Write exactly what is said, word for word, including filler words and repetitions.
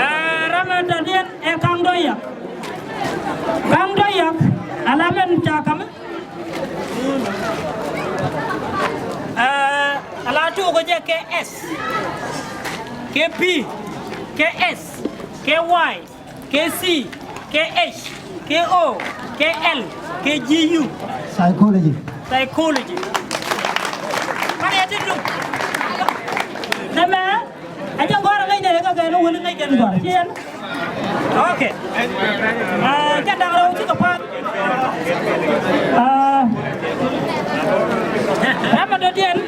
Ɛ, ram ɛ dɔ̱diɛn ɛ Kaŋ Dɔyak. Kaŋ Dɔyak, ala mɛn ca ka̱m. Ɛ, ala tuɔk jɛ kɛ S, kɛ P, kɛ S, kɛ Y, kɛ C, kɛ H, kɛ O, kɛ L, kɛ G U. Psychology. Psychology. Kɔn ɛ ti duk. Nɛmɛ, a jɛ gɔ̱r a ŋäc nɛ kɛ kɛ ni wuni ŋäc kɛn gɔ̱r. Ci yɛn. Ok. Ɛ, jɛ da̱ŋ rɛw cikɛ pa̱a̱th. Ɛ, ram ɛ dɔ̱diɛn.